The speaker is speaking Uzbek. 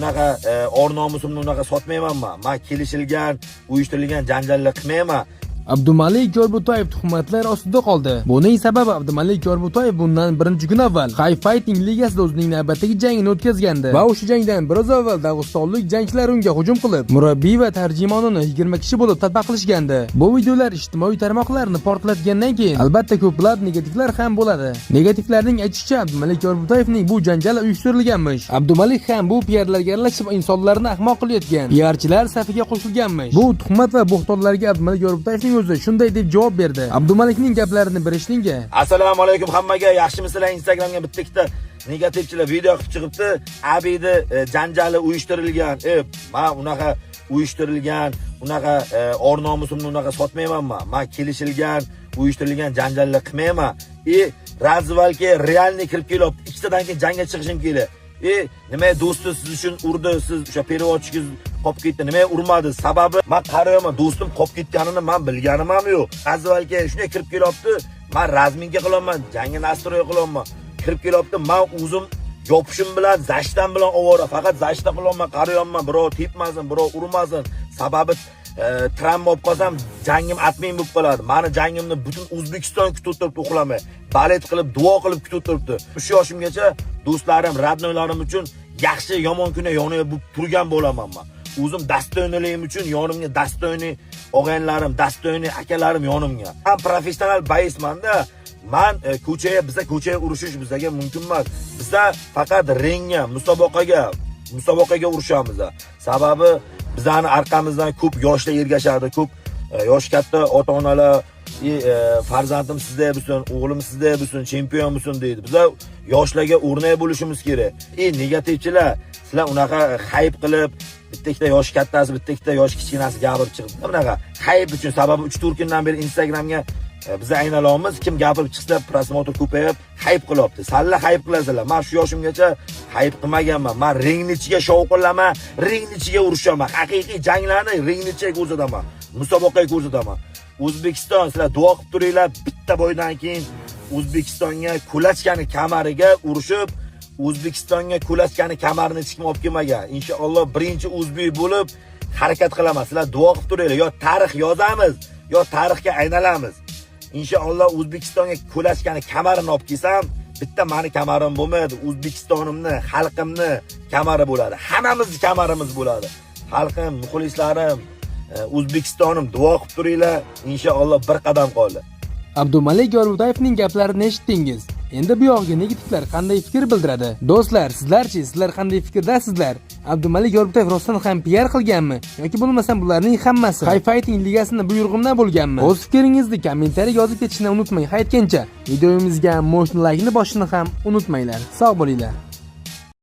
Unaqa or nomusimni unaqa sotmayman man. Man kelishilgan, uyushtirilgan janjallar qilmayman. Abdumalik Yorbutoyev tuhmatlar ostida qoldi. Buning sababi Abdumalik Yorbutoyev bundan birinchi kun avval High Fighting ligasida o'zining navbatdagi jangini o'tkazgandi va o'sha jangdan biroz avval dog'istonlik jangchilar unga hujum qilib, murabbiy va tarjimonini 20 kishi bo'lib tatbiq qilishgandi. Bu videolar ijtimoiy tarmoqlarni portlatgandan keyin albatta ko'plab negativlar ham bo'ladi. Negativlarning aytishicha, Abdumalik Yorbutoyevning bu janjali uyushtirilganmish. Abdumalik ham bu piarlarga aralashib, insonlarni ahmoq qilayotgan piarchilar safiga qo'shilganmish. Bu tuhmat va bo'xtonlarga Abdumalik Yorbutoyevning o'zi shunday deb javob berdi. Abdumalikning gaplarini bir eshiting-a. Assalomu alaykum hammaga, yaxshimisizlar? Instagramga bitta ikkita negativchilar video qilib chiqibdi. Abidi janjali uyushtirilgan. Man unaqa uyushtirilgan, unaqa or nomusimni unaqa sotmayman man. Man kelishilgan, uyushtirilgan janjallar qilmayman. И раздевалка реальный kirib kelyapti. Ikkitadan keyin jangga chiqishim kerak. Nima, do'sti siz uchun urdi, siz o'sha переводчик ingiz qolib ketdi. Nima urmadi? Sababi man qarayapman, do'stim qolib ketganini man bilganim ham yo'q. Раздевалка shunday kirib kelyapti. Man разминка qilyapman, jangga настрой qilyapman. Kirib kelyapti, man o'zim yopishim bilan, защита m bilan ovora, faqat защита qilyapman, qarayapman, birov tepmasin, birov urmasin. Sababi travma olib qolsam, jangim отмен bo'lib qoladi. Mani jangimni butun O'zbekiston kutib o'tiribdi, uxlamay. Болеть qilib, duo qilib kutib o'tiribdi. Shu yoshimgacha do'stlarim, родной larim uchun yaxshi, yomon kunda yonib turgan bo'laman man. O'zim достойный ligim uchun yonimga достойный og'aynilarim, достойный akalarim yonimga. Men professional боец manda. Man ko'chaga, biza ko'chaga urushish bizaga mumkin emas. Biza faqat ringga, musobaqaga urushamiz. Sababi bizani arqamizdan ko'p yoshlar ergashadi, ko'p yosh katta ota-onalar farzandim sizday bo'lsin, o'g'lim sizday bo'lsin, chempion bo'lsin deydi. Biza yoshlarga o'rnak bo'lishimiz kerak. Negativchilar, sizlar unaqa хайп qilib, bitta ikkita yosh kattasi, bitta ikkita yosh kichkinasi gapirib chiqibdi. Bunaqa хайп uchun, sababi 3-4 kundan beri Instagramga biza aynalamiz, kim gapirib chiqsa, просмотр ko'payib, хайп qilyapti. Salla хайп qilasizlar. Men shu yoshimgacha хайп qilmaganman. Men ringni ichiga shovqinlaman, ringni ichiga urushaman. Haqiqiy janglarni ringni ichiga ko'rsataman. Musobaqaga ko'rsataman. O'zbekiston, sizlar duo qilib turinglar, bitta бой dan keyin O'zbekistonga кулачка ni kamariga urushib, O'zbekistonga кулачка ni kamarini hech kim olib kelmagan. Inshaalloh birinchi o'zbek bo'lib harakat qilaman. Sizlar duo qilib turinglar. Yo tarix yozamiz, yo tarixga aylanamiz. Inshaalloh O'zbekistonga кулачка ni kamarini olib kelsam, bitta mani kamarim bo'lmaydi. O'zbekistonimni, xalqimni kamari bo'ladi. Hammamizni kamarimiz bo'ladi. Xalqim, muxlislarim, O'zbekistonim, duo qilib turinglar. Inshaalloh bir qadam qoldi. Abdumalik Yorbutoyevning gaplarini eshitdingiz. Endi bu yog'iga negativlar qanday fikr bildiradi? Do'stlar, sizlarchi, sizlar qanday fikrdasizlar? Abdumalik Yorbutoyev rostdan ham PR qilganmi yoki bo'lmasam bularning hammasi High Fighting ligasini buyrug'imdan bo'lganmi? O'z fikringizni kommentariyaga yozib ketishni unutmang. Haytgancha, videomizga мощный laykni bosishni ham unutmanglar. Sog' bo'linglar.